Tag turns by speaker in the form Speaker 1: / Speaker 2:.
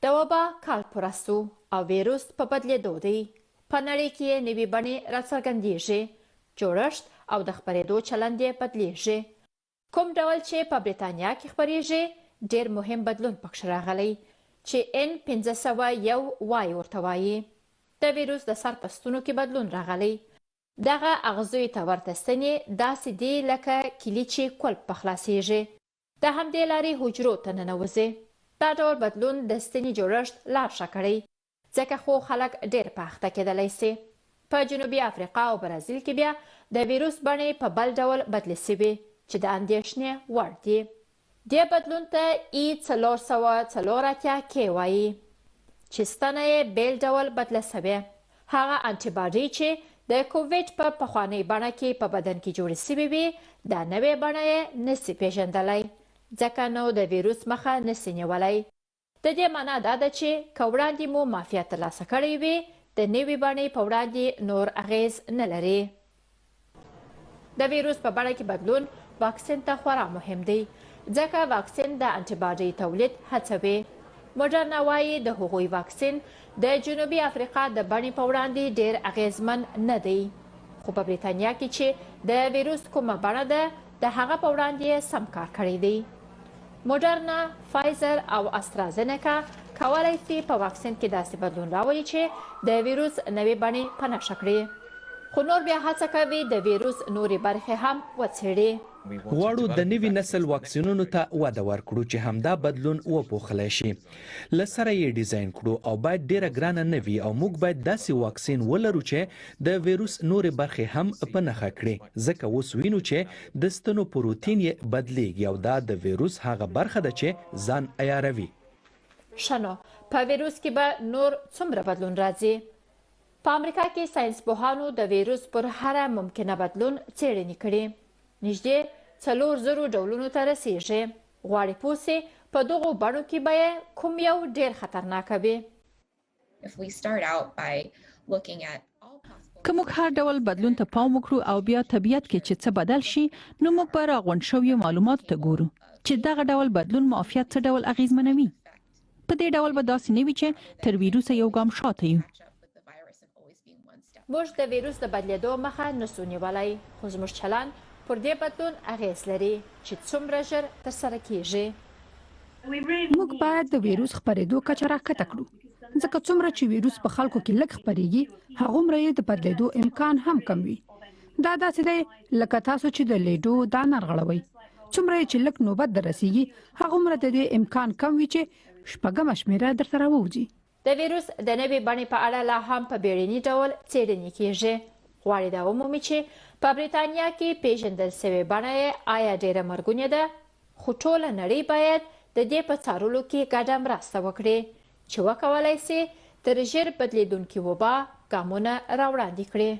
Speaker 1: د وبا کال پوره سو او ویروس په بدلېدو دی. په نړۍ کې یې نوي بڼې راڅرګندېږي، جوړښت او د خپرېدو چلند یې بدلېږي. کوم ډول چې په بریتانیا کې خپرېږي، ډېر مهم بدلون پکښې راغلی چې ان 501 وای ورته وايي. د ویروس د سر په ستونو کې بدلون راغلی. دغه اغزیو ته ورته ستنې داسې دي لکه کیلي چې کولپ په خلاصېږي. د همدې لارې حجرو ته ننوځي. دا ډول بدلون د ستنې جوړښت لا ښه کړی، ځکه خو خلک ډېر په اخته کېدلی شي. په جنوبي افریقا او برازیل کې بیا د ویروس بڼې په بل ډول بدلې شوي چې د اندېښنې وړ دي. دې بدلون ته ای 484 کې وايي چې ستنه یې بېل ډول بدله شوې. هغه انټي باډۍ چې د کوویډ په پخوانۍ بڼه کې په بدن کې جوړې شوې وي، دا نوې بڼه یې نه شي پېژندلی، ځکه نو د ویروس مخه نه شي نیولی. د دې مانا دا ده چې که وړاندې مو معافیت ترلاسه کړی وي، د نوې بڼې په وړاندې نور اغېز نه لري. د ویروس په بڼه کې بدلون واکسین ته خورا مهم دی، ځکه واکسین د انټي باډۍ تولید هڅوي. موډرنا وايي د هغوی واکسین د جنوبي افریقا د بڼې په وړاندې ډېر اغېزمن نه دی، خو په بریتانیا کې چې د ویروس کومه بڼه ده، د هغه په وړاندې یې سم کار کړی دی. موډرنا، فایزر او استرازنکا کولای شي په واکسین کې داسې بدلون راولي چې د ویروس نوې بڼې په نښه کړي. خو نور بیا هڅه کوي د ویروس نورې برخې هم وڅېړي.
Speaker 2: غواړو د نوي نسل واکسینونو ته وده ورکړو چې همدا بدلون وپوښلی شي. له سره یې ډیزاین کړو او باید ډېره ګرانه نه وي او موږ باید داسې واکسین ولرو چې د ویروس نورې برخې هم په نښه کړي، ځکه اوس وینو چې د ستنو پروتین یې بدلېږي او دا د ویروس هغه برخه ده چې ځان عیاروي.
Speaker 1: ښه نو په ویروس کې به نور څومره بدلون راځي؟ په امریکا کې ساینس پوهانو د ویروس پر هره ممکنه بدلون څېړنې کړي. نږدې 4000 ډولونو ته رسېږي. غواړي پوه شي په دغو بڼو کې به یې کوم یو ډېر خطرناک وي.
Speaker 3: که موږ هر ډول بدلون ته پام وکړو او بیا طبیعت کې چې څه بدل شي، نو موږ به راغونډ شویو معلوماتو ته ګورو چې دغه ډول بدلون معافیت څه ډول اغیزمنوي. په دې ډول به داسې نه وي چې تر ویروسه یو ګام شاته یو.
Speaker 1: موږ د ویروس د بدلېدو مخه نه شو نیولی، خو زموږ چلند پر دې بدلون اغېز لري چې څومره ژر ترسره کېږي.
Speaker 4: موږ باید د ویروس خپرېدو کچه راښکته کړو، ځکه څومره چې ویروس په خلکو کې لږ خپرېږي، هغومره یې د بدلېدو امکان هم کم وي. دا داسې دی لکه تاسو چې د لیډو دانه رغړوئ، څومره یې چې لږ نوبت در رسېږي، هغومره د دې امکان کم وي چې شپږمه شمېره درته راووځي.
Speaker 1: د ویروس د نوې بڼې په اړه لا هم په بیړني ډول څېړنې کېږي. غواړي دا ومومي چې په بریتانیا کې پېژندل شوې بڼه یې آیا ډېره مرګونې ده، خو ټوله نړۍ باید د دې په څارلو کې ګډه مرسته وکړي چې وکولای شي تر ژر بدلېدونکې وبا ګامونه راوړاندې کړي.